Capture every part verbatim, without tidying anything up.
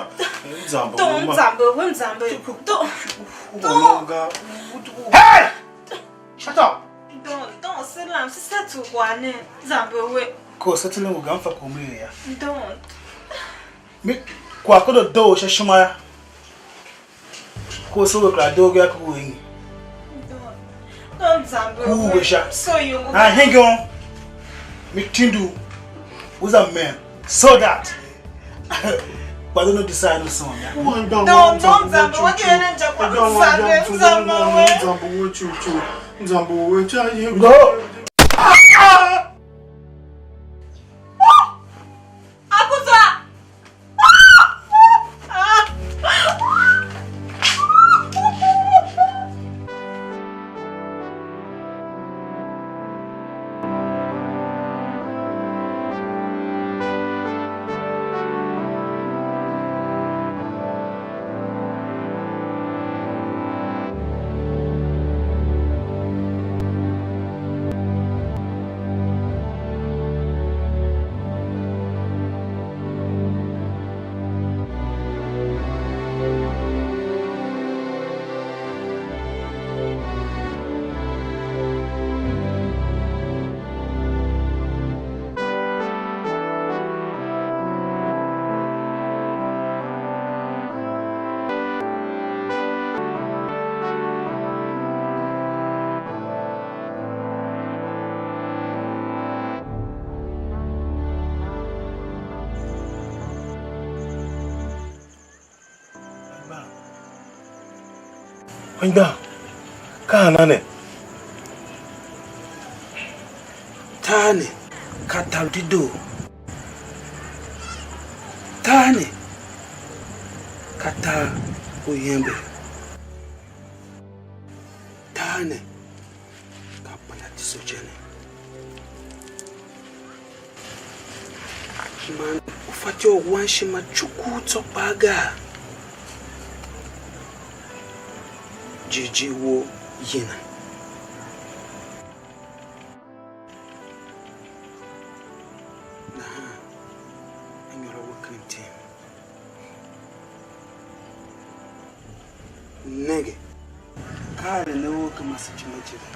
Shata. Mzambe. Don, mzambe we, mzambe. Don. Hey! Shut up! Don, don, se lam, se settle kwagh ne, mzambe we. Ko settle ngu gam fa ko me ya. Don. Mi kwa ko do do sha shima ya. Ko so we kra do ga ku we ni. Don, don, mzambe we. Ku we sha. So you. Ah, hang on. Mi tindu. Who's a man? So that. But don't decide no song, yeah? Don, don, mzambe, what do you mean, Japa? Mzambe, mzambe, we. Mzambe, we, chu, chu. Mzambe, we, chu, you. Go. Akuza. Anmgbian, ka ana ne? Tar ne ka tar u dedoo. Tar ne ka tar u iember. Tar ne ka panda tise je ne. Man u fatyô u wan ishima cuku tsô kpaa gaa? Jighjigh wou yina. Nahan anyôr a we ken mtem. Nenge, ka eren ne u ka masetyô a jile.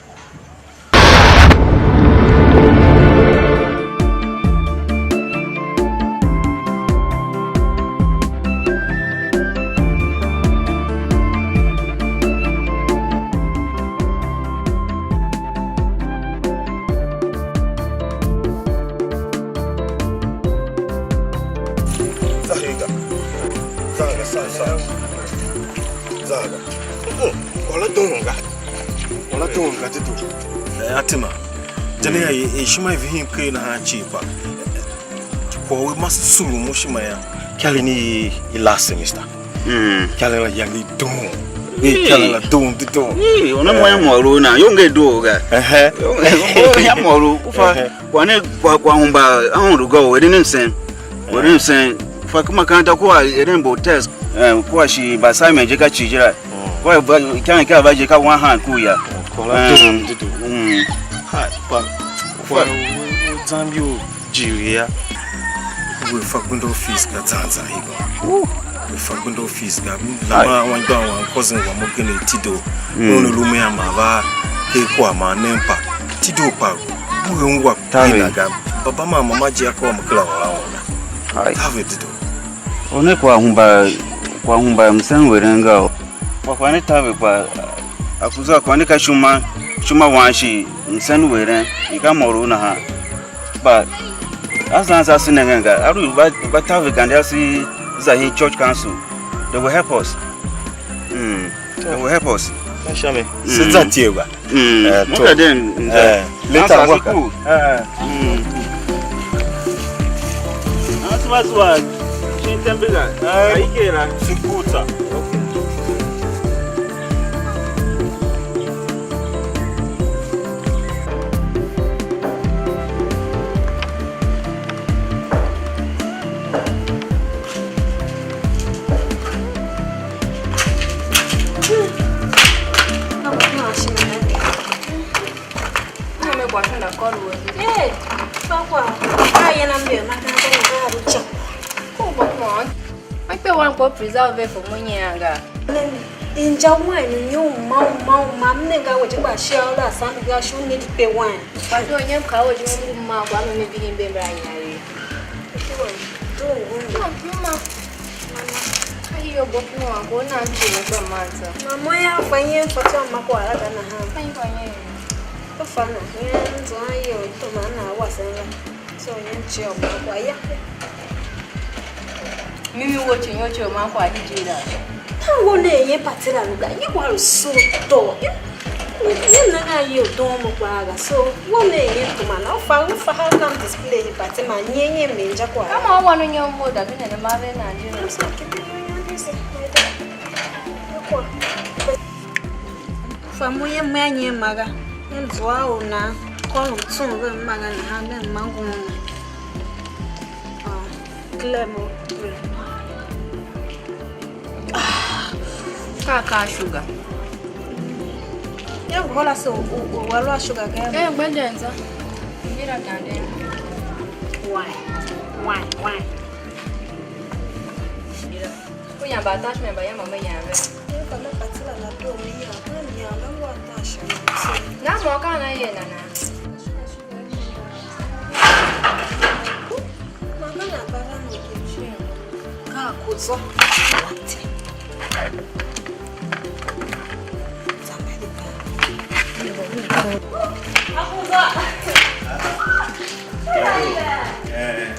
Za higa. Za ga, za, za. Za ga. Oh, wala don ga. Wala don ga ti tu. Eh, Atima. Jana ya, eh, ishima i vihin ker nahan cii kpa. Kwagh u i mase sugh u mo ishima ya. Kyalen i, i last semester. Mm. Kyalen la yange i doo. Ee. Kyalen la doo di doo. Ee, una mo ya mo ru na, yo nge doo ga. Ehe. Yo nge mo ya mo ru. U fa, ehe, kwagh ne, kwagh, kwagh hemba Aôndo ga u eren msen. U eren msen. U fa ku makaranta kua eren mbo test. Eh, kua shi mba assignment je ka cii je la. Mm. Kua va, ikan ka va je ka one hand ku ya. Kwagh la doo di doo. Mm. Hai, pa. Kwagh u, u zambi u. Jiria. We fa gbenda office ga zan zan i ga. We fa gbenda office ga. La ma wan gba wan cousin wa mo gele Tido. Mm. Ono lu me ama va ke kwa ma nempa. Tido pa. We ungwa. Tavi. Ina ga. Baba ma mama je akwa mo kila wala wala. Hai. Tavi Tido. Or ne kwagh hemba, kwagh hemba msen weren ga o. Kpa kwagh ne taver kpa, a ku za kwagh ne ka ishima, ishima wan shi msen weren, i ka môron nahan. Kpa a zan se ase nengen ga, a lu i gba, i gba taver gande ase za hen church council. They will help us. Mm. They will help us. Ka sha mi. Mm. Se za tie gba. Mm. Eh, mo to. Ka den, eh, later, an sa worker. School. Eh. Mm. An suma zuwa shin tembe ga. Eh. Ai kera. School ta. Okay. Hey, papa, ka yana mbe makaranta ne ba rucha. Ko ba kuma. Ma kpe wan ko preserve ve for mo nyi anga. Inja wine u nyi u ma u ma u ma, m nenge a we je kpa shia u la sam ga shu ne di kpe wine. Kpa do nyem ka we je u ma kwa me me bi himbe mbra nya ye. Kpe wine. Do ngun. No, mama. Mama. Ka hi yo bo ki wan ko na nje ne gba manza. Mama ya fa yen fa cha ma kwa la ga na ha. Ka hi fa yen. Ko fa na. Yen zo an yo to ma na wa sen la. So, nyi m cia u ma kwagh ya. Mimi wo cii, nyi u cia u ma kwagh di jir la? Ka wo ne yen pati la lu ga, nyi kwagh lu soo doo. Nyi m nenge a ye u doon mo kpaa ga. So, wo ne yen kuma na, u fa, u fa how come display hi pati man nyi nyi m inja kwagh. Ka ma u wan u nyom mo da bi ne ne ma ve nan je. I'm so keeping you busy, my dad. Kwa. Fa mo ye me a nyi ma ga. M zua u nan, kôr u tsun ve ma ga nahan, me ma ngun ne. Ah, clear mo. Ka ka sugar. Ya, hola so u, u, u a lu a sugar ga. Eh, gbenden za. Mira ganden. Why? Why? Why? Ku yamba attachment mba yamba me yam ve. Ye ka me pati la na doo me yam, me yam me wa attachment. Na mo ka na ye na na. Mama na ba la mo ke shi. Ka ku zo. Somebody come. Akuza. Eh.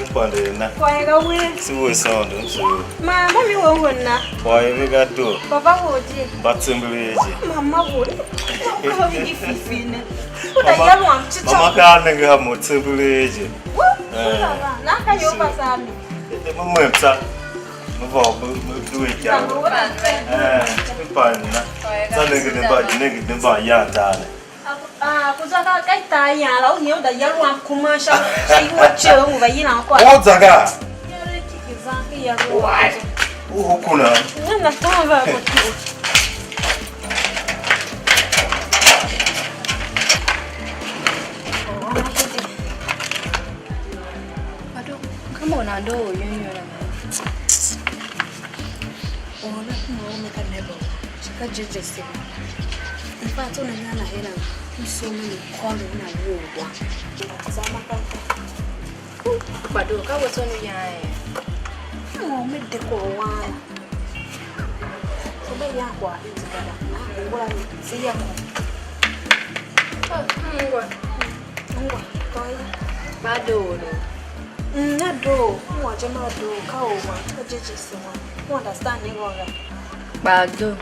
Upande na. Kwagh ga we. Si we sound, msu. Ma, mo mi wo wo na. Kwagh ve ga do. Baba wo je. Ba tsembele je. Mama wo. Ko mi di fifi ne. Ku da ya lu am chi cho. Mama ka nenge ha mo tsembele je. Wo. Eh. Na ka yo pa sa mi. E mo mo tsa. Mo va mo mo du e kya. Eh, mi pa na. Sa nenge ne ba, nenge ne ba ya ta ne. Ah, ku za ka, ka ita yan la, u nyi u da ya ruam kuma sha, sha iwo che u va yilan kwa. O za ga. Ya re ki ki zan ki ya ruam. Why? U hu kuna. Ni na ta va ko tu. Ado, kama una ndo yo yo na. Ona kuma u me ka nebo. Shi ka jeje se. In fact, una nyana hena, m so me ni kôndo una lu wa. Za ma ka. Kpa do ka we so nu yan e. Mo me de ko wan. So me yan kwa in zikada. Na ngwa ni si ya ko. Ah, ngwa. Ngwa, toi. Ba do do. Mm, na do. Ngwa je ma do. Ka o wan. Ka jeje se wan. You understand me, Roga? Kpa do.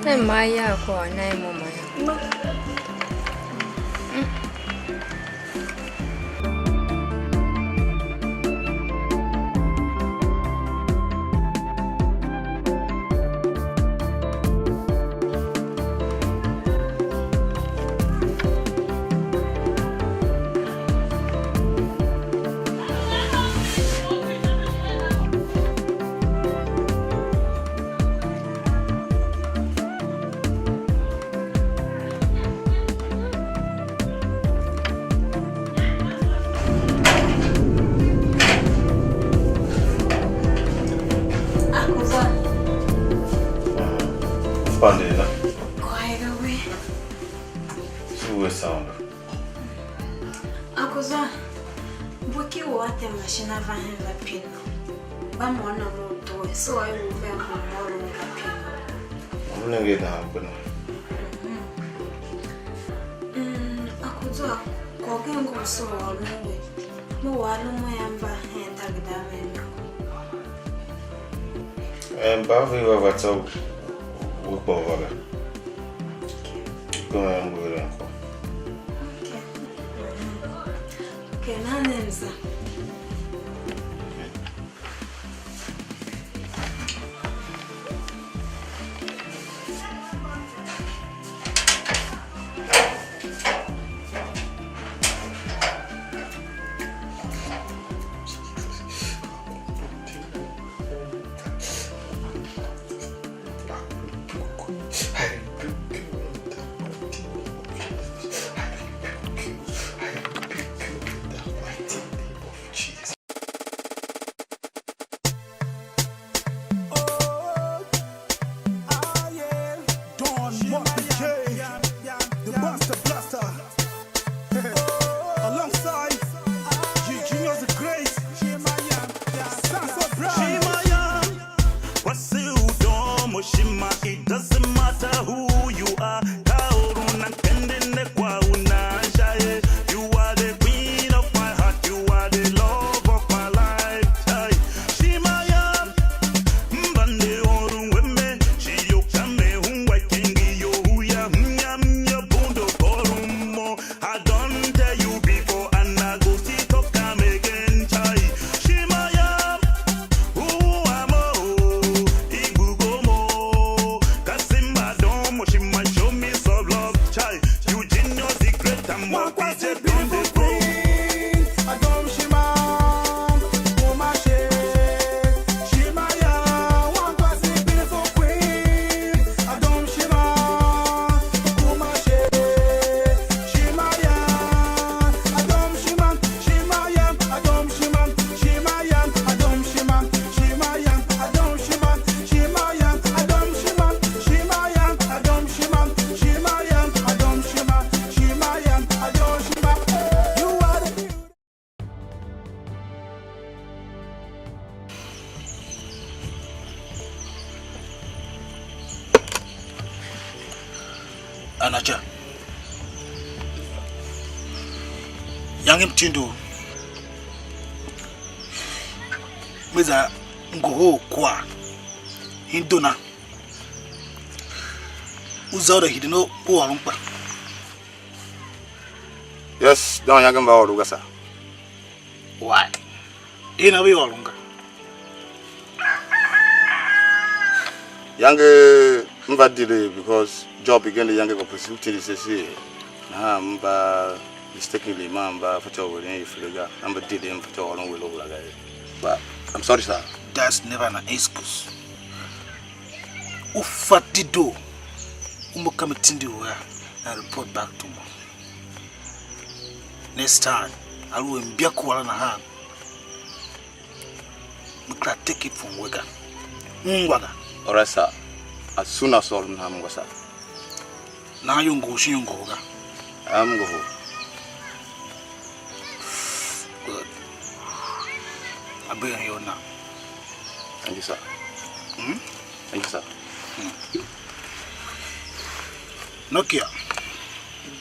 Ne ma ya ko na mo ma ya. Ma. Mm. Wa tema shin a va hen va pine. Mba mô na mo u due, so a lu ve mo mo lu va pine. M nenge nan kpena. Mm, a ku zua, ko gen ngu so wa lu we. Mo wa lu mo ya mba hen ta gada ve me. Eh, mba ve va va tsa u kpa u va ga. Ikon yam ngu eren kwagh. Okay. Okay, na nem za. Don Moppy J, the Buster Blaster. Alongside G Genius the Great, Sasso Brown. Shimayam, wasi udom, Oshima, it doesn't matter who you are. Kauruna kende ne kwa unasha, eh. You are the queen of my heart, you are the love of my life. Hey, Shimayam, mbande orun weme, shi yo kame hun wa kengi yo uya, mnyam yo bundo korum mo. I don't tell you before and I go still talk am again, chai. Shimayam, who am I? Igugomo, Kasimba Domo, she might show me some love, chai. You genius, the great, and what is it on the queen? I don't shimam, woman shame. Shimaya, one person beautiful queen. Adom Shima, Kumashe, Shimaya, Adom Shima, Shimaya, Adom Shima, Shimaya, Adom Shima, Shimaya, Adom Shima, Shimaya, Adom Shima, Shimaya, Adom Shima, Shimaya, Adom Shima, Shimaya, Adom Shima. You are the Anacha. Yange mtindo. Me za ngohol kwagh. Hindona. U za u hide no u ôron kpa. Yes, don yange mba ôron ga sa. Why? Ina ve ôron ga. Yange m va delay because job igen de yange ko pursue tindi se se. Nahan m va mistakenly ma m va fatyô u eren ifer ga. M va delay m fatyô u ôron we lo la ga. But I'm sorry, sir. That's never an excuse. U fa dedoo u mo ka me tindi u a and report back to me. Next time, aluer mbia kua la nahan, me kera take it from we ga. Ungwa ga. Alright, sir. As soon as all nahan ungwa, sir. Nahan you ngohol shin you ngohol ga. I'm ngohol. Good. I bring you now. Thank you, sir. Hmm? Thank you, sir. Hmm. Nokia.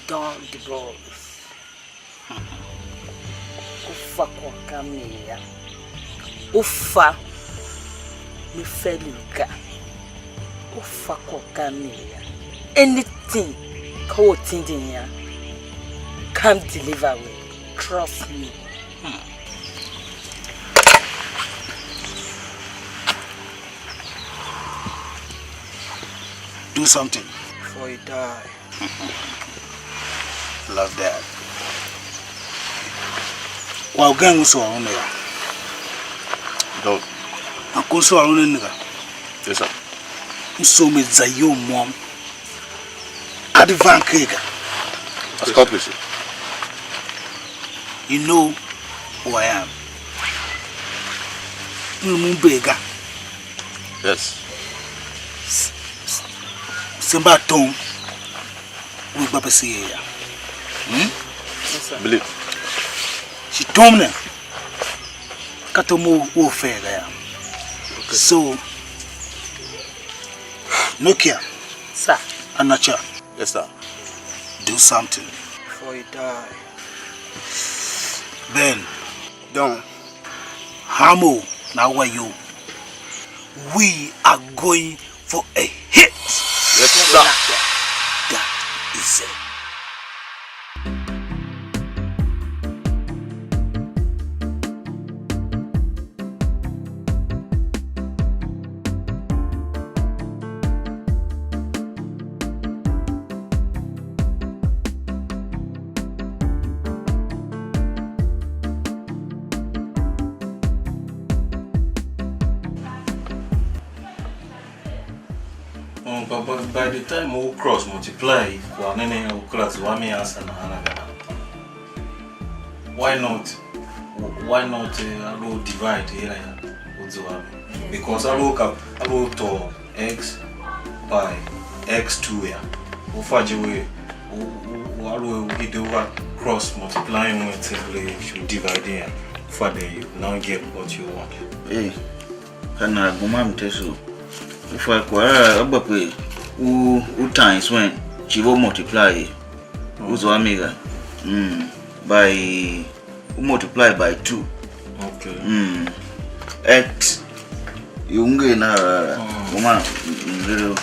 Don the boss. U fa kwagh ka mi yô. U fa mi fe lu ga. U fa kwagh ka mi yô. Anything ka u tindin yô, come deliver we. Trust me. Hmm. Do something. Before you die. Love that. Kwagh ugen u soo u ne yô. Don't. Man ko u soo u ne ga. Yes, sir. M soo me za iyol môm. Ka di van ker ga. As God please. You know who I am. M lu mber ga. Yes. Se mba tom. U gba pe se ye ya. Hmm? Yes, sir. Believe. Shi tom ne. Ka tom u u fe ga yô. So, Nokia, sir. Anacha, yes, sir. Do something before you die. Ben, don. Hamo na wa yo. We are going for a hit. Yes, sir. That is it. Um, but, but by the time u cross multiply, kwagh ne ne u kera zua mi answer nahan a ga. Why not? Why not uh, a lu divide here ya u zua mi? Because a lu ka a lu to x by x two ya. U fa je we u u u a lu u hide u va cross multiplying when simply if you divide ya. Fa then you now get what you want. Hey. Ka nan gema mtese u fa kwagh a gba pe u u times wen, chivo multiply ye. U zua mi ga. Mm. By u multiply by two. Okay. Mm. X. You nge na ra ra. Mm. Gema, mm,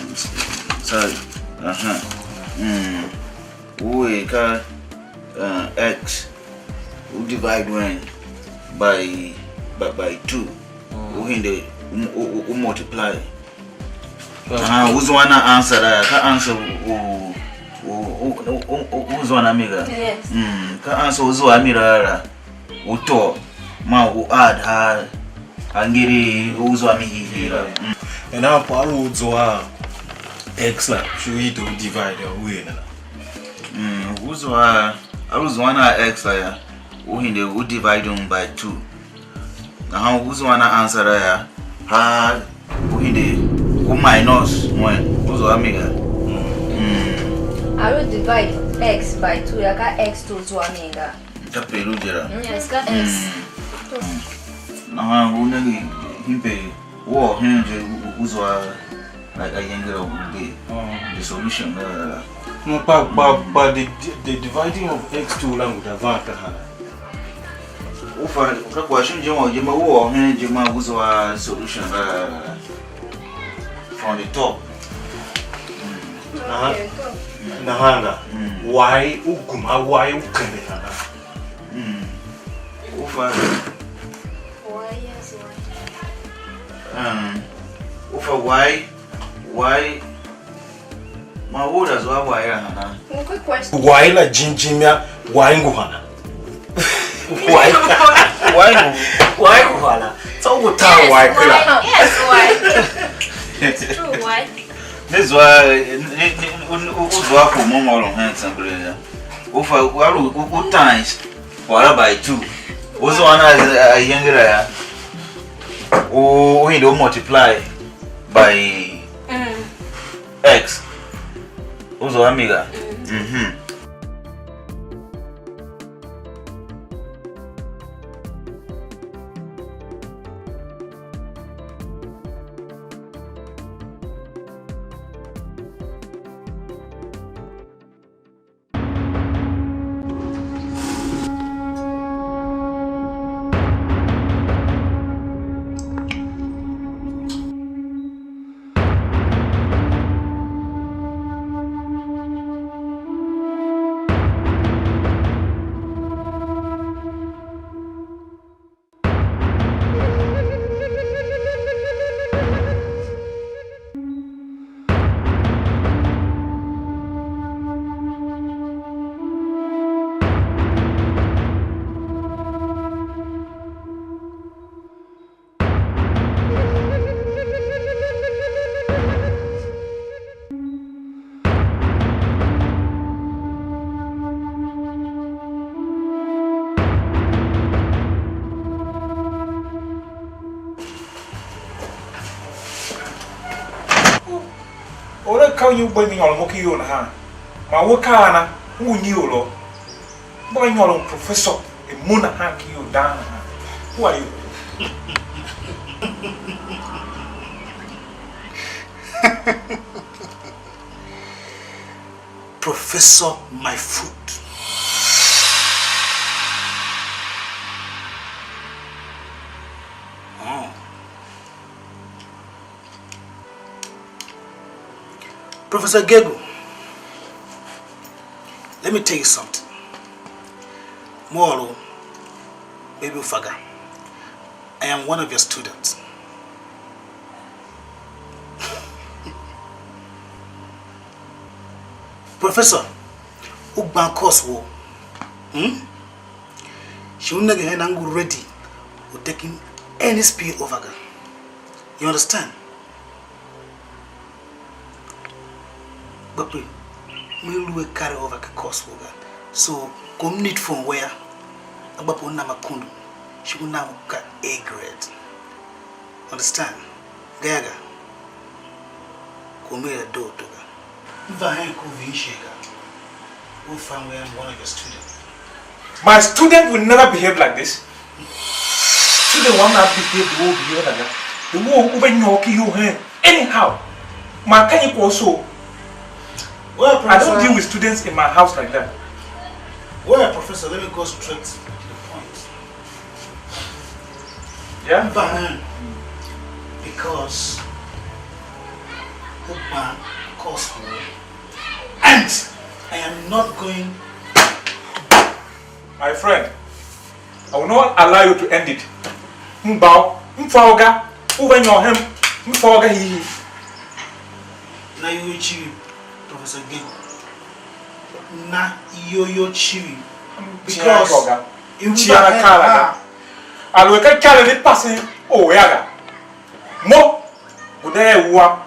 sorry. Aha. Mm. U e ka uh, x. U divide wen by by, by two. Mm. U hinde u, u, u, u multiply. Ah, u zua na answer la, ka answer u u u u u u zua na mi ga. Yes. Mm, ka answer u zua mi la la. U to ma u add ha angiri u zua mi hihi la. Mm. And now pa u zua x la, should we do divide or we na? Mm, u zua, a lu zua na x la ya, u hinde u divide un by two. Nahan u zua na answer la ya, ha u hinde u minus wen, u zua mi ga. Mm. A lu divide x by two ya, ka x two zua mi ga. Ka pe lu je la. Mm, yes, ka x. Nahan u nenge himbe u ôr hen je u, u zua a, a yenge la u gbe. Mm. The solution la la la. No, but, but, but the, the dividing of x two language avant ka hana? U fa ka question je ma je ma u ôr hen je ma u zua solution la la la la. From the top. Nahan, nahan ga. Mm. Why u guma, why u kende hana? Mm. U fa. Why, yes, why? Um, u fa why, why, ma u da zua why la hana? Why la jim jim ya, why ngu hana? Why? Why ngu? Why ngu hana? So u ta why kila. Yes, why? It's true, why? Ne zua, ne, ne, u, u, u zua ku mo mo lo hen tsengre ya. U fa, u, u, u times. Kwagh la by two. U zua na a, a, a yenge la ya. U, u hinde u multiply by x. U zua mi ga. Mhm. Ora ka u nyi u gba mi nyôron mo ken iyol nahan? Man we ka ana u nyi olo? Mba nyôron professor e mo nahan ken iyol dang nahan. Who are you? Professor My Foot. Oh. Professor Gego, let me tell you something. Moro, baby Ufaga, I am one of your students. Professor, u gban course wo. Hmm? Shi u nenge hen a ngu ready u taking any spill over ga. You understand? Gbape, me lu a carry over ki course wo ga. So, kom need phone where a gbape u nam akundu. Shi u nam ka A grade. Understand? Gaga. Kom er a doo to ga. M va hen ku vin ishe ga. U fa ngu am one of your students. My student will never behave like this. Student will not behave the way you behave like that. The way you even nyok you hen. Anyhow. My can you also. Well, I don't deal with students in my house like that. Well, Professor, let me go straight to the point. Yeah? Mba hen, because u gban course wo, and I am not going. My friend, I will not allow you to end it. M gba u, m fa u ga, u va nyôr hem, m fa u ga hihi. Na iyol civir, Professor Gego. Na iyol civir. Because you are a car. A lu a ka ikaren i pasen or ya ga. Mo, guda ya wam.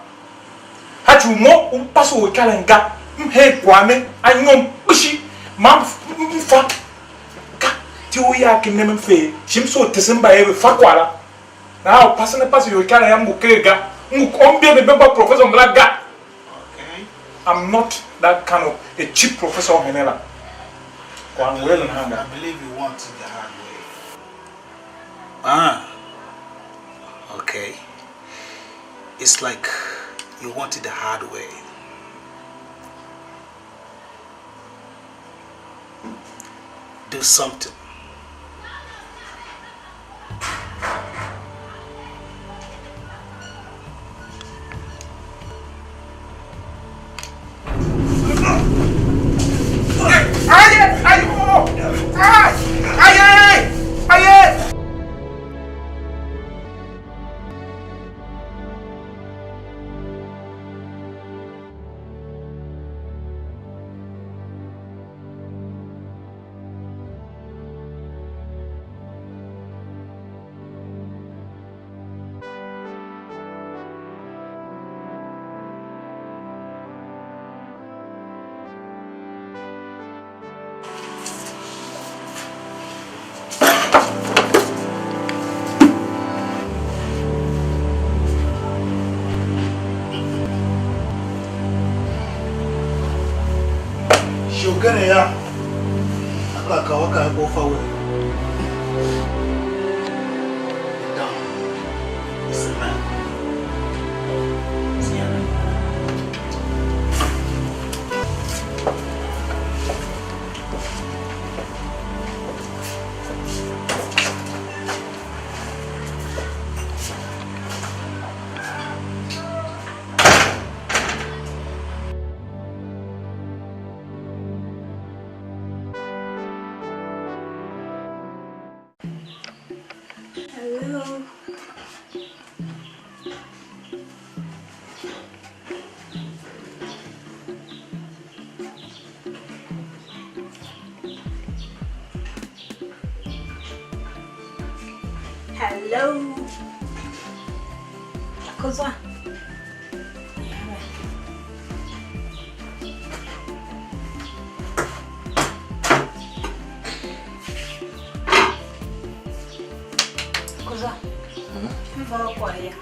Hachi u mo u pase u ikaren ga. M hen kwagh ne anyom kpishi. Ma m, m, m fa. Ka ti u ya ki ne m fe. Shi m so tese mba eve fa kwagh la. Na u pase ne pase u ikaren ya m ngu ker ga. M ngu om bia be ba professor mbala ga. Okay. I'm not that kind of a cheap professor of Henela. Kwagh ngu eren hanga. I believe you want it the hard way. Ah, okay. It's like you want it the hard way. Do something. Shi ugen yô, a kera kaa a kaa a fa we. It's done. It's a wrap. It's the end. Hello. Hello. Kozwa. Kozwa. Hmm? M va a kwagh ya.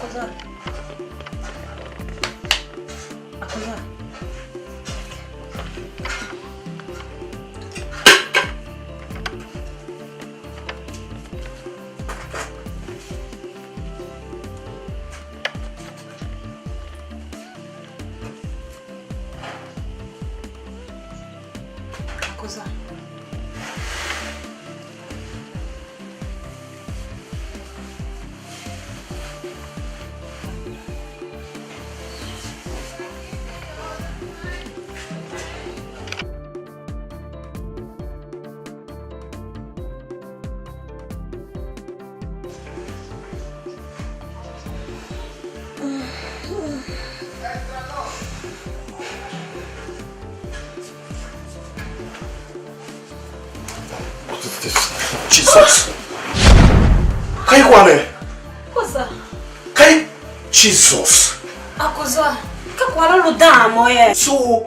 Akoza. Akoza. Akoza. Jesus. Ka i kwagh ne? Akoza. Ka i Jesus. Akoza. Ka kwagh la lu dang mo ye. So,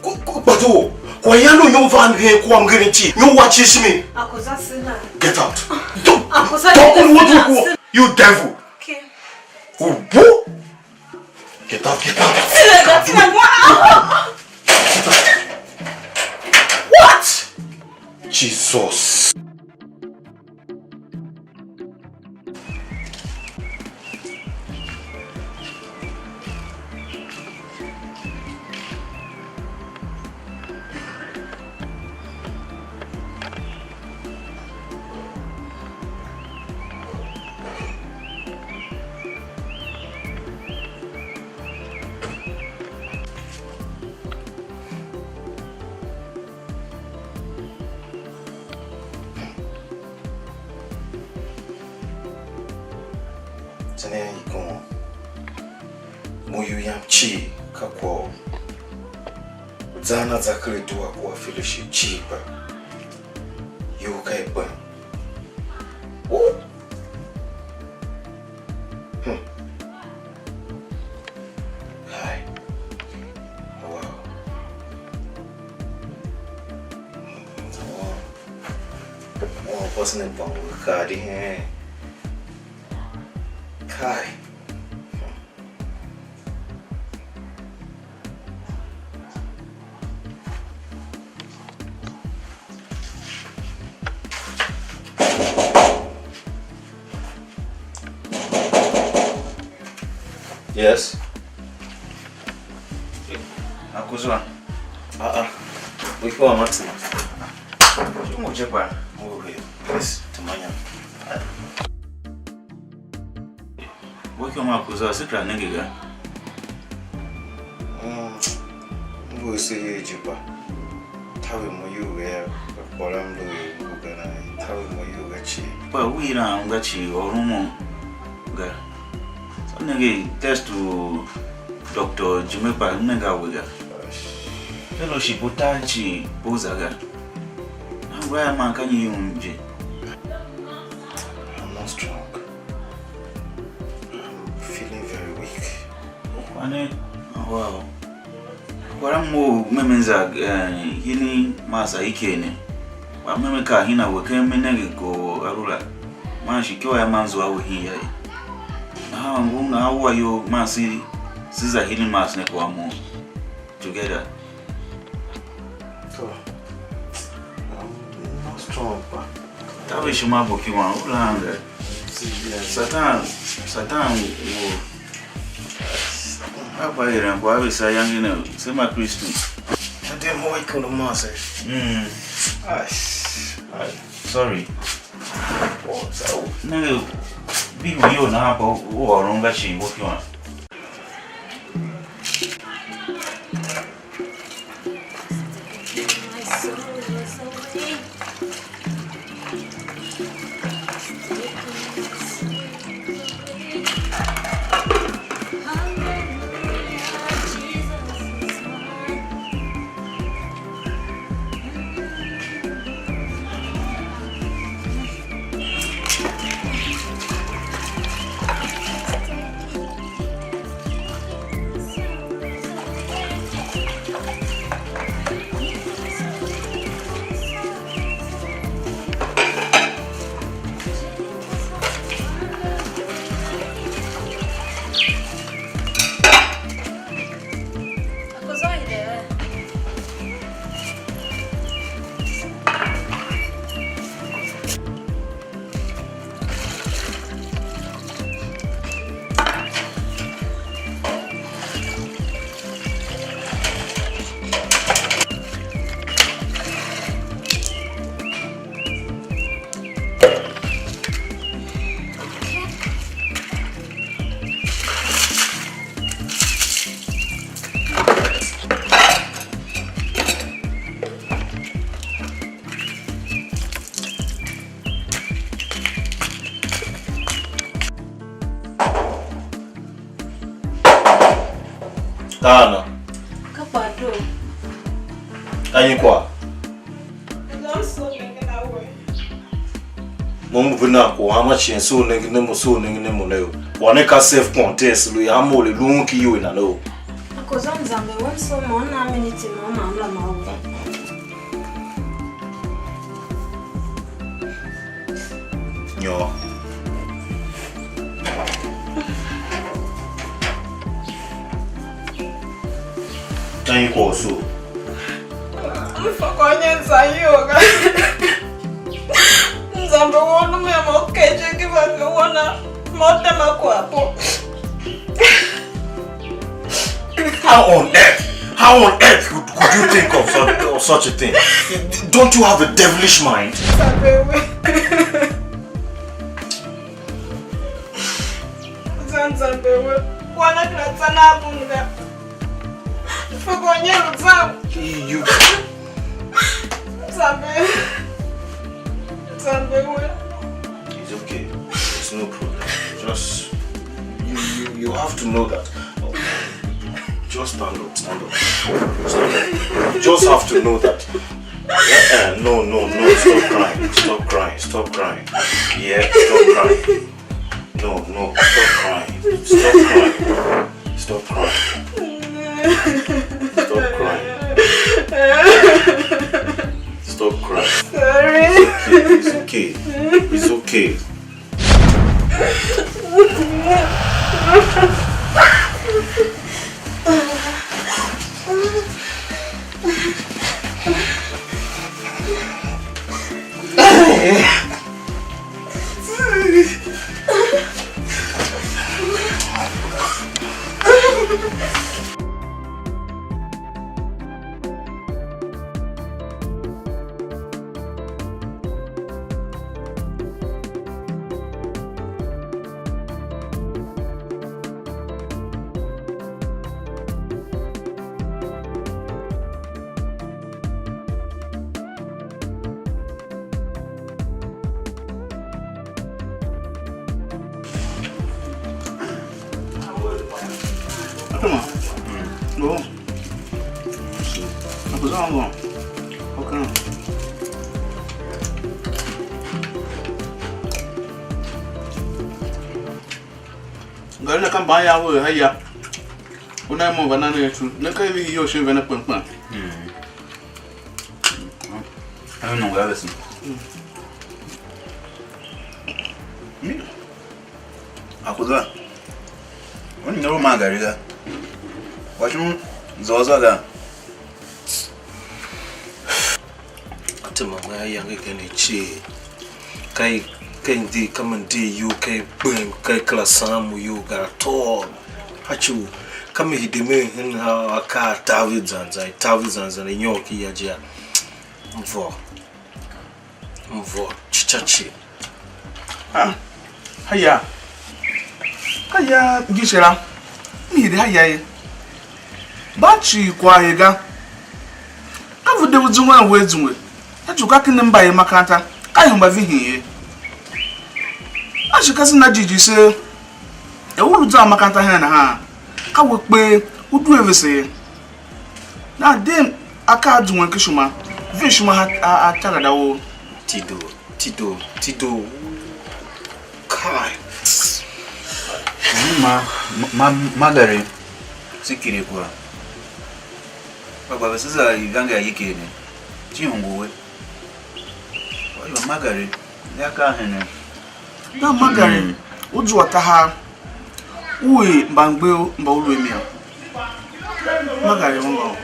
ku, ku, kpa do. Kwagh yan u nyon van ngen kwagh mngerem cii. Nyon wa cii shimi. Akoza sina. Get out. Don't, Akoza don't sina, what you sina. You devil. Okay. Ubu. Get out, get out. Sina, sina. What? Jesus. Tsenen i kon. Mo iyol yam cii ka kwagh u zan a za ken a dua kua fellowship cii kpa iyol ka i gbem. Ooh. Hmm. Hai. Wow. Kwase ne bôngo kar di hen. Kai. Yes. Akuzwa. Ah, ah. Wiki wa matima. Mo je kwa mo he. Yes, tumanya. Wiki wa Akuzwa, sikra nenge ga. Mm. Ngu se ye je kpa. Tawe mo yu ga ya, ka kwara mlu ngu ga na. Tawe mo yu ga chi. Kpa wira nga chi orumo ga. So nenge test u Doctor Jimmy pa nenge a we ga. Fellowship u tar cii bo za ga. Angwa ya man ka nyi yum je? I'm not strong. I'm feeling very weak. Kwane, wow. Kwara mo meme za, eh, hini masa ikene. Wa meme ka hina we ken me nenge go arula. Man shi kyo ya man zua we hin ya ye. Nahan ngun nahan wa yo man si, si za hini mas ne kwa mo. Together. So, I'm not strong, pa. Tabe shima boki wan, u lan ve. Satan, Satan wo. Apa iran kwa ve sa yangi ne, se ma Kristu. Ade mo ikono ma se. Mm. Ai. Ai. Sorry. Oh, so, nenge, bi wi yo na pa u ôron ga shi wo ki wan. Ka ana? Ka Kpado. Ka nyi kwagh? Ngam so nengen a we. Mo m ngu nan kwagh hanma cien, so u nengen a mo, so u nengen a mo ne o. Kwagh ne ka self contest lu, hanma or lu un ki iwer nana o. Akoza mzambe wem so mo na miniti mo ma m la ma o. Nyôr. Ka nyi kwagh u soo? M fa kwagh u nyen zan iyol ga. M zamber won u mer mo u kegh je, ki va ve won a, mo u tema kwaghbo. How on earth? How on earth could, could you think of such, of such a thing? Don't you have a devilish mind? Zamber we. Zan zamber we. Wana kera tsan a bun ga. Fe go nyer u zam. You. Zamber. Zamber we. It's okay. It's no problem. Just you, you, you have to know that. Just stand up, stand up. Stand up. You just have to know that. Uh-uh, no, no, no, stop crying, stop crying, stop crying. Yeah, stop crying. No, no, stop crying, stop crying, stop crying, stop crying, stop crying. Sorry. It's okay, It's okay. It's okay. Atuma. Oh. Akuzango. Okay. Ngari na ka mban ya we ha ya. Una mo va na ne tu. Ne ka vi yo shin vena kpem kpem. Ano nungu ya vese. Mi. Akuza. Oni ne u man gari ga. Wa shun zozo ga. Ate mama ya yange ken icie. Kai kai ndi kama ndi yu kai bem kai kala samu yu ga tol. Hachu kama hideme hen ha aka tavi zanzan tavi zanzan nyo ki ya jia. Mvo. Mvo chichachi. Ah, haya. Haya, ngishera. Mi de haya ye. Ba chi kwa ye ga. Ka vu de u zungwe we zungwe. Ka chu ka kin mba ye makanta. Ka yumba vihin ye. A shi ka sina jiji se. E u lu zan makanta hen nahan. Ka we kpe u due vese ye. Na dem akaa zungwen ken ishima, ve ishima ha a, a tarada ou. Tido, tido, tido. Kai. Ma, ma, ma, Magari, sikiri kura. Kpa gba vese za ivanga ya ikene. Ti ungu we. Oyo Magari, ya ka hene. Na Magari, u zua tahav, u er mbangber mba u lu a mi yô. Magari ungwa u.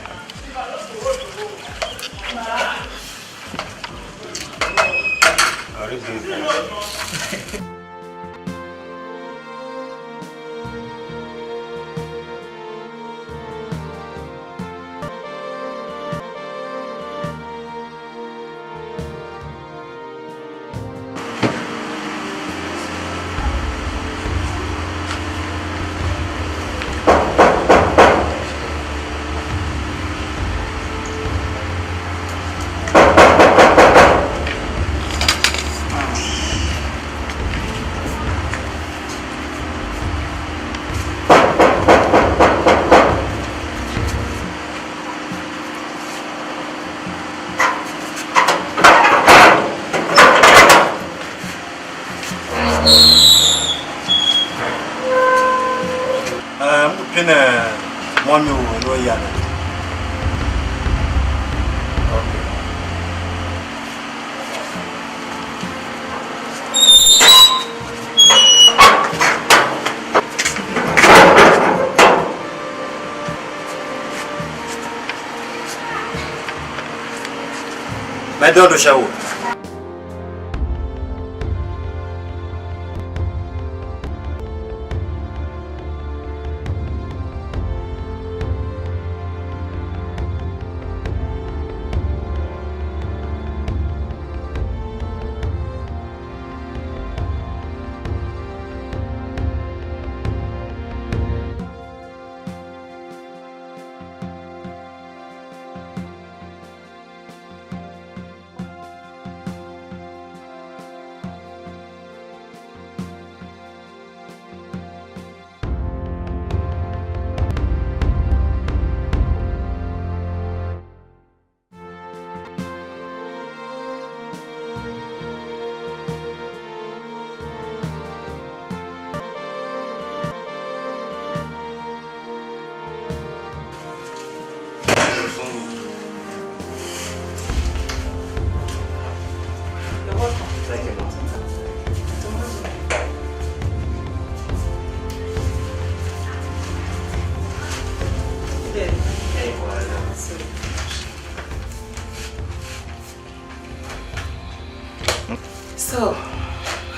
Eh, m ngu pine môm u eren u ya ne. Okay. Me dondo sha u.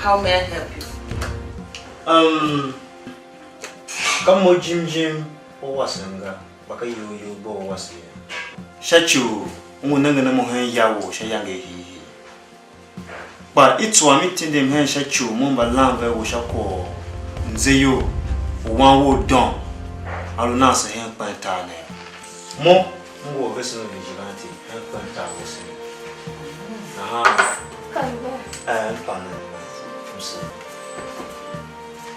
How may I help you? Um, ka mo jim jim u wasen ga, kpa ka iyol you gba u wasen ye. Sha ci u u ngu nengen a mo hen ya wou sha iyange hiihii. Kpa i tsuwa mi tindem hen sha ci u mo mba lan ve a we sha kwagh u mzeyol u wan wou doo a lu nan se hen kpen tar ne. Mo m ngu a vesen u vigilante hen kpen tar wese ne. Nahan, eh, m pande ne, m se.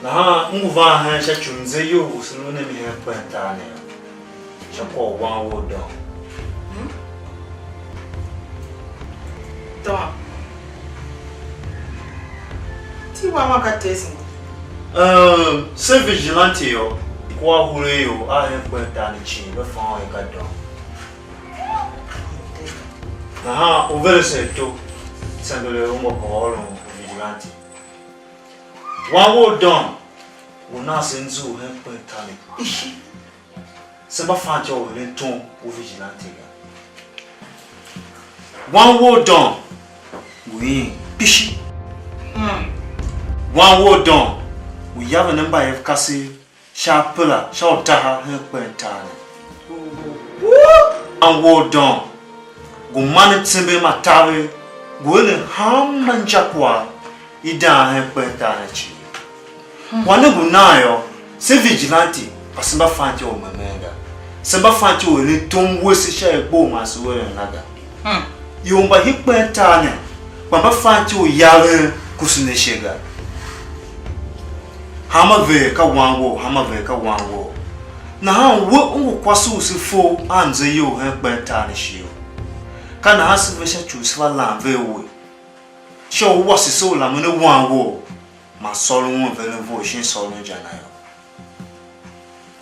Nahan m ngu van hen sha ci u mzeyol u se lu ne mi hen kpen tar ne yô, sha kwagh u wan wou doo. Doo. Ti wan wan ka tesen. Um, se vigilante yô, kua hure ior a hen kpen tar ne cii, ve fa un er ka doo. Nahan u veren se ato, sendere u mba kwaghôron u vigilante. Wan wou doo ngu nan se nzughul hen kpen tar ne kpishi. Se mba fan ityô u eren tom u vigilante ga. Wan wou doo ngu in kpishi. Wan wou doo ngu yaven a mbayev kasev sha apera sha utaha hen kpen tar ne. Wan wou doo ngu man mtsembe ma taver, ngu eren hanma injakwagh i dang hen kpen tar ne cii. Kwagh ne ngu nan yô, se vigilante, kpa se mba fan ityô u memen ga. Se mba fan ityô u eren tom wese sha er gbo u man se u eren la ga. Ior mba hii kpen tar ne, kpa mba fan ityô u yaven kusen ashe ga. Hanma ver ka wan wou, hanma ver ka wan wou. Nahan we u ngu kwase u se fou a mze iyol hen kpen tar ne shighe? Ka nahan se ve sha ci u se va lan ve a we, sha u wase se u lamen a wan wou, man sôron un veren vough shin sôron inja na yô.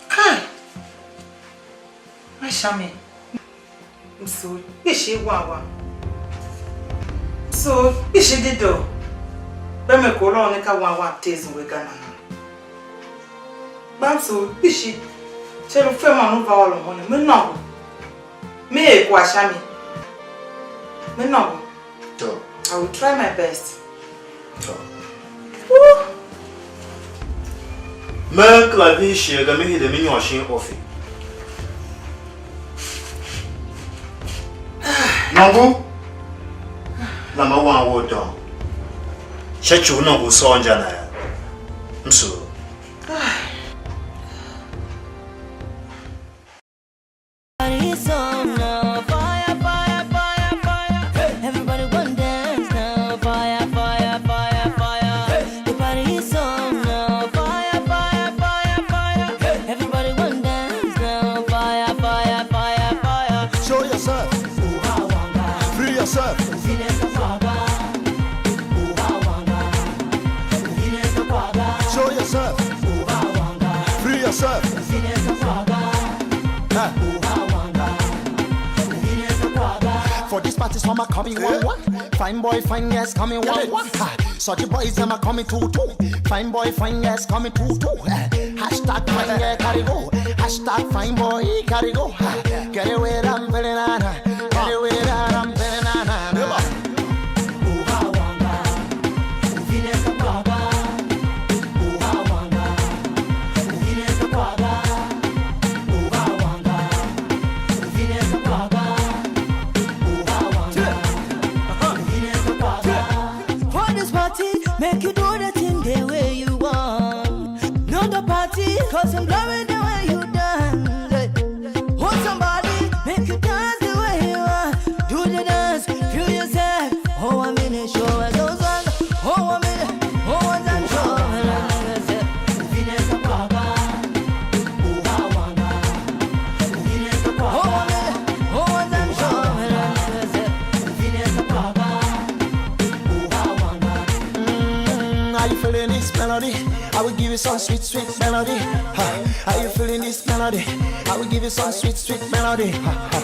Kai! A sha mi, m sugh kpishi wan wam. M sugh kpishi dedoo. Kpa me kor ôron ne ka wan wam tesen we ga nahan. Kpa m sugh kpishi. Sha lu fe man u va ôron mo ne. Me nôngo. Me er kwagh sha mi. Me nôngo. To. I will try my best. To. Woo! Me kera vihi shighe ga, me hide me nyôr shin office. Nôngo, na ma wan wou doo. Sha ci u nôngo u sôr inja na yô, m sugh. Party song now, fire, fire, fire, fire. Everybody one dance now, fire, fire, fire, fire. The party song now, fire, fire, fire, fire. Everybody one dance now, fire, fire, fire, fire. Show yourself. Free yourself. Show yourself. Free yourself. Huh. For this party, some are coming one one. Fine boy, fine girls coming one one. Ha. Such boys, them are coming two two. Fine boy, fine girls coming two two. Eh. Hashtag fine girl carry go. Hashtag fine boy carry go. Ha. Get away, I'm feeling on. Get away, I'm feeling on. For this party, make you do the thing the way you want. Know the party, cause I'm loving the way you dance. Hey. Hold somebody, make you dance the way you want. Do the dance, feel yourself. Oh, I'm in a show, I don't want. Oh, I'm in a, oh, I'm in a show, and I'm in a set. Oh, I'm in a, oh, I'm in a show, and I'm in a set. Mm, are you feeling this melody? I will give you some sweet, sweet melody. Ha. Are you feeling this melody? I will give you some sweet, sweet melody. Ha, ha.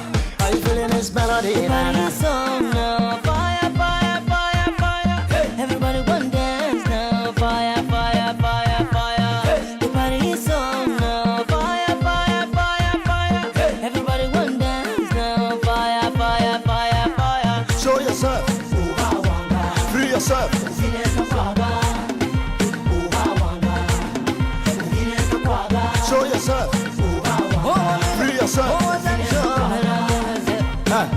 Are you feeling this melody? Party song now, fire, fire, fire, fire. Hey. Everybody one dance now, fire, fire, fire, fire. Hey. The party song now, fire, fire, fire, fire. Hey. Everybody one dance now, fire, fire, fire, fire. Show yourself. Free yourself. Free yourself. Huh.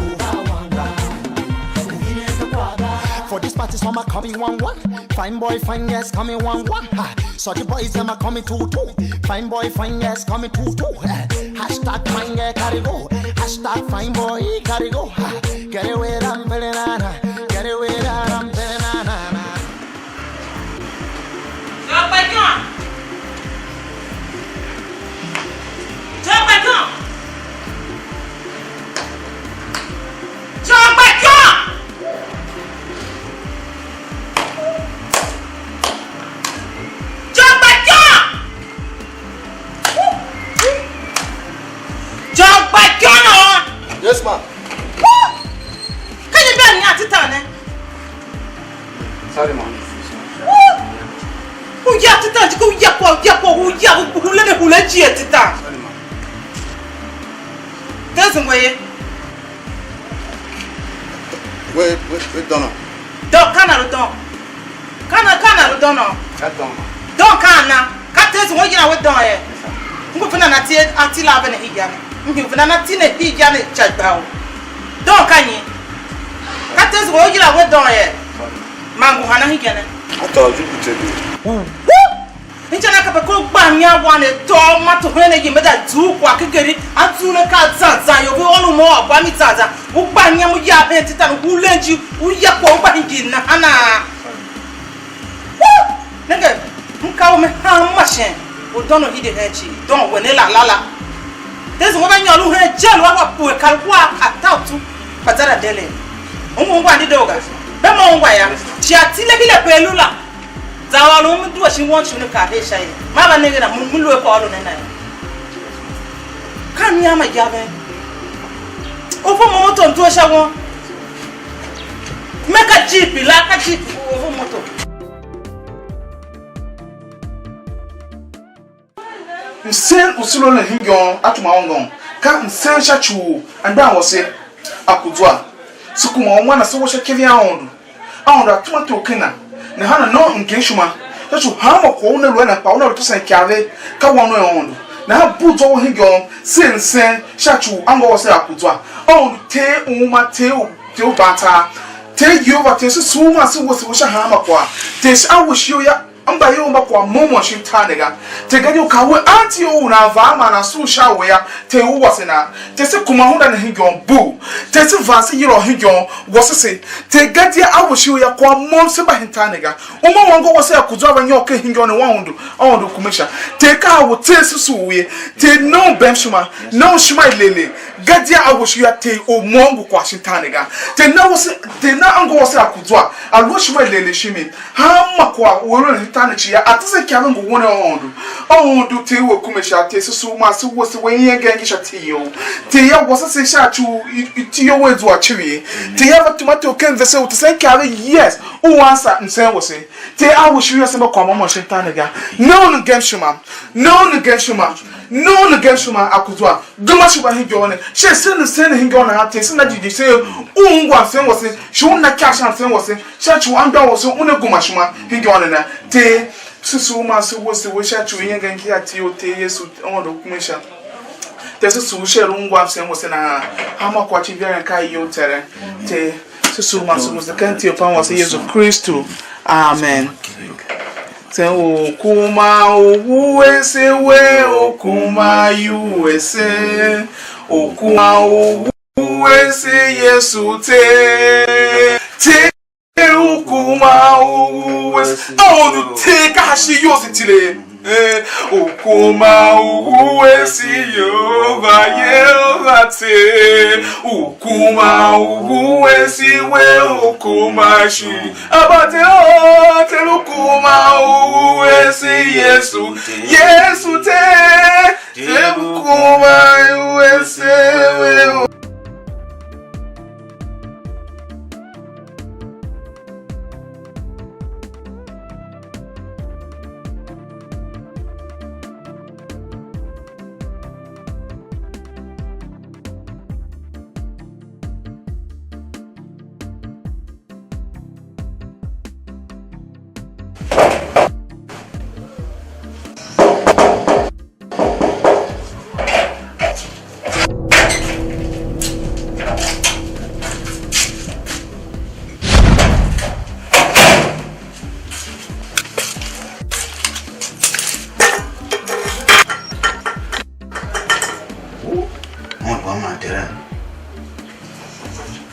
For this party, some are coming one one. Fine boy, fine girls coming one one. Ha. Such boys, them are coming two two. Fine boy, fine girls coming two two. Eh. Hashtag fine girl carry go. Hashtag fine boy carry go. Ha. Get away, I'm feeling na na. Get away, I'm feeling na na. Jôgbakyon! Jôgbakyon! Jôgbakyon! Jôgbakyon! Jôgbakyon! Yes, ma. Ka nyi bea nyi a titan ne? Sorry, ma. U ya titan ji, ku ya kwa, u ya kwa, u ya, u, u lene hule ji a titan. Sorry, ma. Tezi ngwe ye. We, we, we dɔnɔ. Dɔn, ka na lu dɔn. Ka na, ka na lu dɔnɔ. Ka dɔn. Dɔn ka na. Ka tezi ngwe yina we dɔn ye. Ngu fina na ti a ti la ve ne hija ne. Ngu fina na ti ne hija ne cha gba o. Dɔn ka nyi? Ka tezi ngwe yina we dɔn ye. Ma ngu hana hija ne. Ata ju ku te bi. Inja na kape ko gba mia wan ne tôô ma to hen ne yimbe da zughul kwagh ken geri, a zughul ne ka zan zan, ior ve ôron mo ôr gba mi zan zan, u gba mia mu ya hen titan u len ji, u ya kwagh u gba hingir nahana. Woo! Nenge, m ka u me hanma shen, u dôngo hide hen cii, dôngo we ne la la la. Tezi we va nyôr u hen je lu a wa pue kar gwa a ta u tsu, kpa za ra dele. Ungwa ungwa ndi doo ga, be mo ungwa ya, shi a tile hile pe lu la. Za ôron m due shin won shon ne kar her sha ye. Ma va nenge na, m, m lu a kwaghôron ne na ye. Ka mnyam ma yaven. U fa mo moto m due sha won. Me ka jeep la, ka jeep u fa moto. Msen u se lu eren hingyon a tuma ungwan, ka msen sha ci u anmgbian wase Akuzua. Se kuma u wan ase wase sha ikev i Aôndo. Aôndo a tuma tor ken a, nahan a nôô mgemshima, sha ci u hanma kwagh u una lu a na kpa una lu tesen ikyav ve, ka wan u Aôndo. Nahan bugh zwa u hingyon, se msen sha ci u anngô wase Akuzua. Aôndo Ter u uma, Ter u, Ter u ban tar, Ter Yehova, Ter se sugh man se wese we sha hanma kwagh. Ter se a we shighe u ya, mba ior mba kwagh môm môm shin tar ne ga. Ter gadia u ka we anti u nan va a ma nan sugh sha a we yô, Ter u wase nan. Ter se kuma hunda ne hingyon bugh. Ter se van se yila u hingyon wase se. Ter gadia a we shighe u ya kwagh môm se mba hen tar ne ga. Uma u anngô wase Akuzua va nyôr ken hingyon ne, Aôndo, Aôndo kume sha. Ter ka a we tser susu u ye. Ter na u bem ishima, na u ishima i legh legh. Gadia a we shighe u ya Ter u môm ngu kwagh shin tar ne ga. Ter na wase, Ter na anngô wase Akuzua, a lu a ishima i legh legh shin mi. Hanma kwagh u eren hen tar ne cii yô, a tese ikyav ngu wen a Aôndo. Aôndo Ter we kume sha, Ter se sugh man se wese we iengem ngi sha iti you. Ter ya wase se sha ci u i-, iti you wea zua civir. Ter ya va tuma tor ken vese u tesen ikyav ve, yes, u ansa msen wase. Ter a we shighe u ya se mba kwagh môm môm shin tar ne ga. Na u ne mgemshima. Na u ne mgemshima. Na u ne mgemshima Akuzua. Gema ishima hingyon ne. She se ne sen hingyon nahan, Ter se na jighjigh se u ungwa msen wase, shi u na ikyav sha msen wase, sha ci u anmgbian wase una gema ishima hingyon ne na. Ter, se sugh man se wese we sha ci u iengem ngi a iti you, Ter Yesu, Aôndo kume sha. Ter se sugh sha er u ungwa msen wase nahan. Hanma kwagh cii iveren ka you, Tere. Ter, se sugh man se wese ken iti i Papan wase Yesu Kristu. Amen. Sen u kuma u wuese we, u kuma U S A, u kuma u wuese Yesu Ter. Ter u kuma u wuese. Aôndo Ter ka sha iyol se tile. Eh, u kuma u wuese Yehova, Yehova Ter. U kuma u wuese we, u kuma shi. Aba Ter, oh, Ter u kuma u wuese Yesu, Yesu Ter, Ter u kuma u wuese we.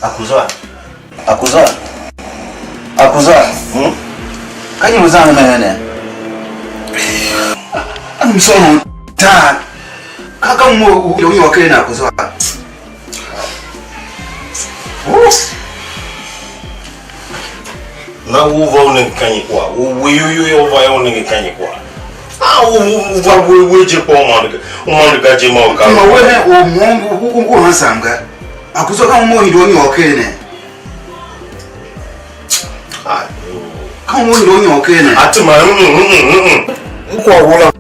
Akuzwa. Akuzwa. Akuzwa. Hmm? Ka nyi u zan me ne? I'm so tired. Ka ka mo u yo yo ke na Akuzwa. Oops. Na u va u nenge ka nyi kwagh? U we yu yu yô, u va yô, u nenge ka nyi kwagh? Ah, u, u, u va we, we je kpa u mande ga, u mande ga je ma u ka. Ma we ne u mo u, u, u handsome ga. Akuzwa ka mo hidon yo ke ne. Ah, ka mo hidon yo ke ne. Ati ma, mm, mm, mm, mm, mm. U kwagh u la.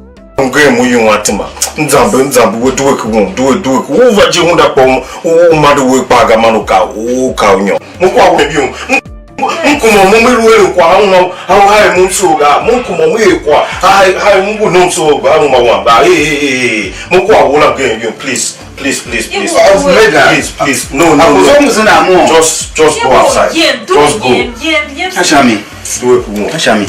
Mgem u yum a tima. Mzambe, mzambe we due ku won, due, due ku. U va je unda kpa u, u, u mande we kpa ga man u ka, u ka u nyom. Mo kwagh we bi u. M-, m-, m kuma mo me lu eren kwagh a uma, a u hai mo m soo ga. Mo m kuma mo er kwagh, a hai, hai mo ngu nom soo ga, a uma wam ga. Ee, ee, ee, ee. Mo kwagh u la mgem yum, please. Please, please, please. I've made that. Please, please. No, no, no. Just, just go outside. Just go. Ashami. Due ku won. Ashami.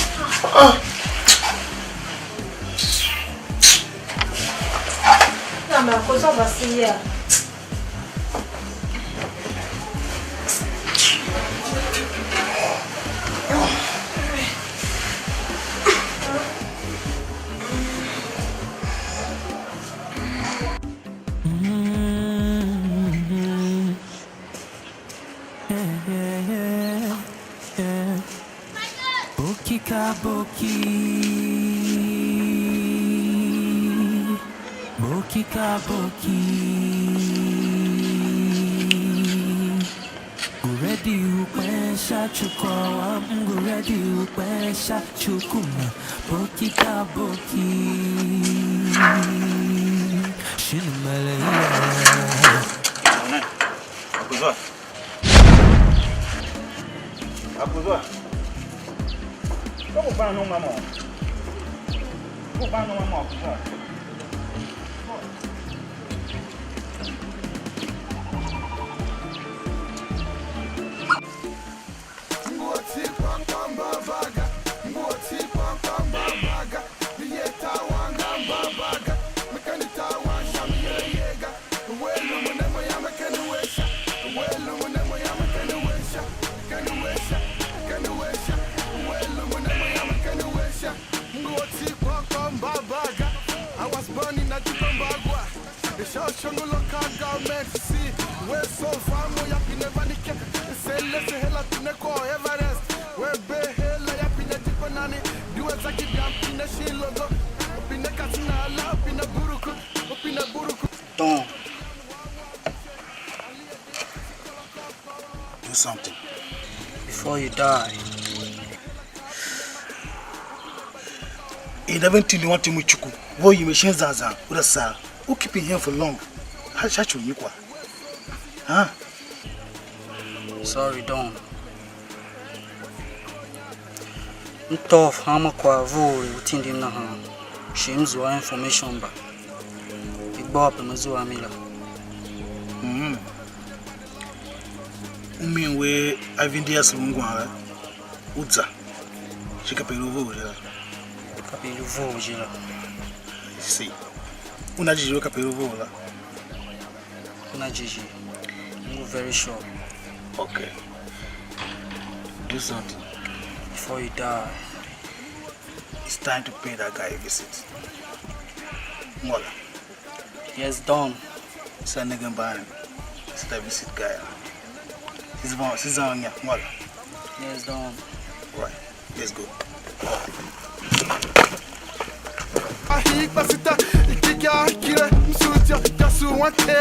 Boki ka boki, boki ka boki. Ngu ready u kpen sha chukwa wam, ngu ready u kpen sha chukuma. Boki ka boki, shin mele ya. Akuzwa. Akuzwa. Ko ku ban numa mo. Ku ban numa mo Akuzwa. I was born in a Jipambagwa. The show Shongo local government see. Where so far more up in the Vanica. Say let's hell up in the core Everest. Where be hell up in the Jipanani. Do a Zaki Biam in the Shi logo. Up in the Katsina, up in the Buruku, up in the Buruku. Don, do something. Before you die. I never tindi wan tim u cuku. Wo yime shin zan zan, u da sar. U keep him for long. Ha sha chu nyi kwa. Ha? Sorry, Don. M tough hanma kwagh vough u tindim nahan, shi m zua information mba i gbôô pe me zua a mi la. Mm. U min we a vindi ase ungwan la, u za, shi kape i lu vough je la. Kape i lu vough je la. I see. Una jighjigh we kape i lu vough la. Una jighjigh. M ngu very sure. Okay. Do something. Before you die. It's time to pay that guy a visit. Ngola. Yes, Don. Sa nigga mbaani. Sa visit guy. He's on, he's on ya. Ngola. Yes, Don. Right. Let's go. Ahikpasita, ikikya kire, msutya, kasuwante.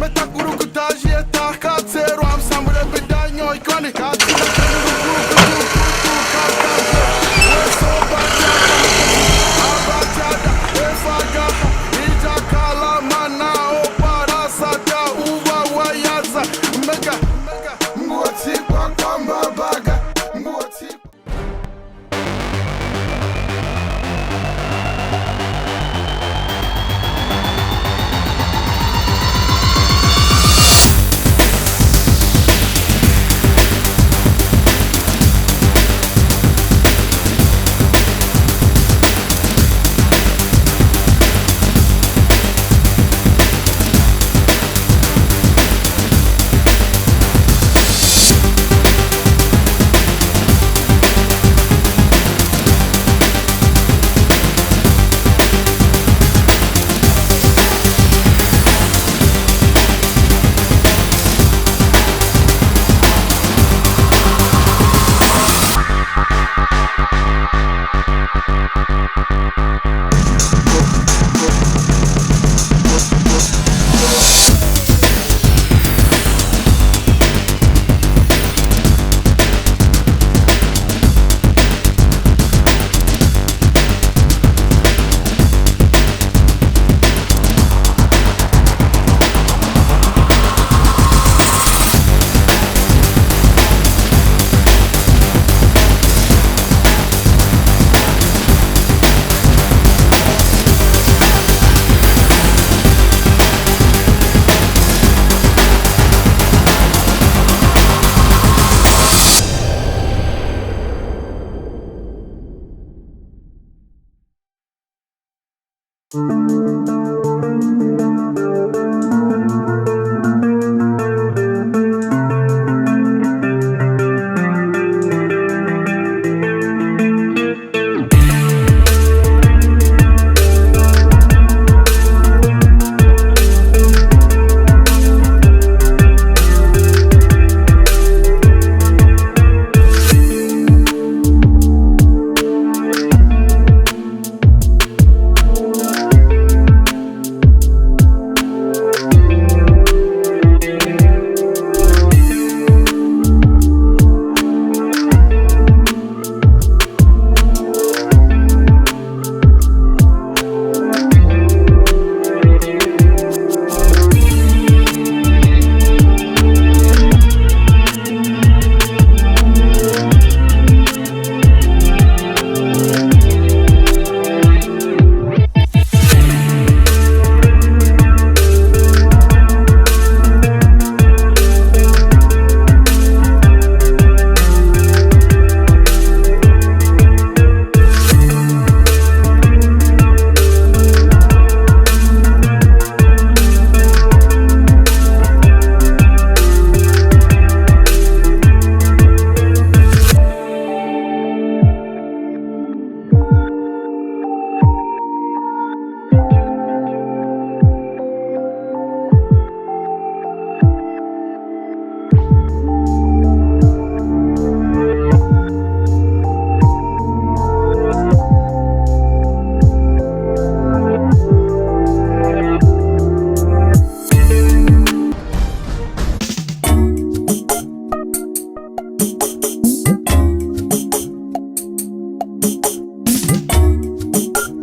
Meta kurukuta jieta, katsero, amsambure, bidanyo, ikoni, katsina, kurukutu, kurukutu, katsina, weso, bachata, abachata, efaga, ijakala, mana, opara, sata, uwa, wayaza, mega, mega, ngoti, kwa, kwa, mbabaga, ngoti.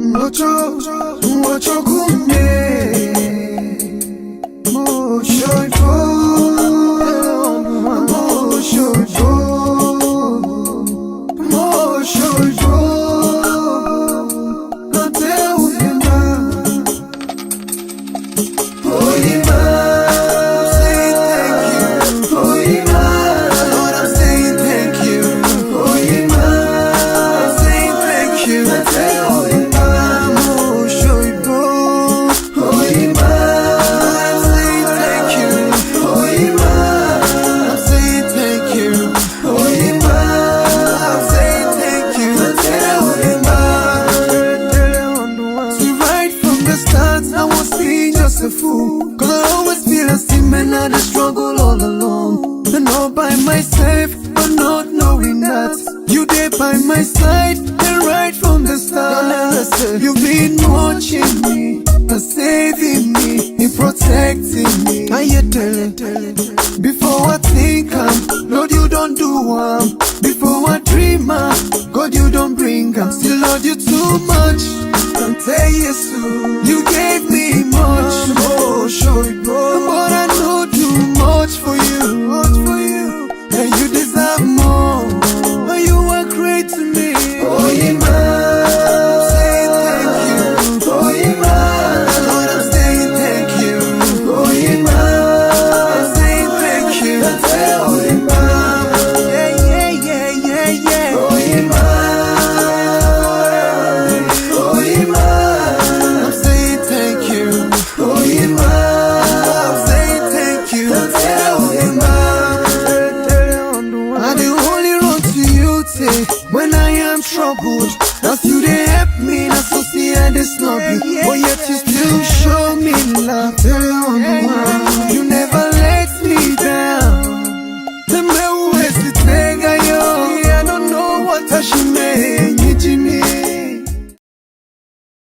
Ngocho, ngocho gumye. Moshoibo, moshoibo, moshoibo. Ate uhemba. Oyima, I'm saying thank you. Oyima, Lord, I'm saying thank you. Oyima, I'm saying thank you. Oyima, Moshoibo. Oyima, I'm saying thank you. Oyima, I'm saying thank you. Oyima, I'm saying thank you. Oyima. See, right from the start, I was being just a fool. 'Cause I always feel as if men are the struggle all along. And all by myself, but not knowing that you there by my side. And right from the start, you've been watching me, and saving me, and protecting me. Ayetele. Before I think am, Lord, you don't do am. Before I dream am, God, you don't bring am. Still, Lord, you too much. Ante Yesu, you gave me much more. But I know too much for you. Much for you. And you deserve more. You are great to me. Oyima, I'm saying thank you. Oyima, Lord, I'm saying thank you. Oyima, I'm saying thank you. Oyima. Yeah, yeah, yeah, yeah, yeah. Oyima, Oyima, I'm saying thank you. Oyima, I'm saying thank you. Oyima. I dey only run to you, say, when I am troubled. That's you dey help me, that's so see I dey snub you. But yet you still show me love. You never let me down. Tembea uwezi tenga yo. I don't know what I should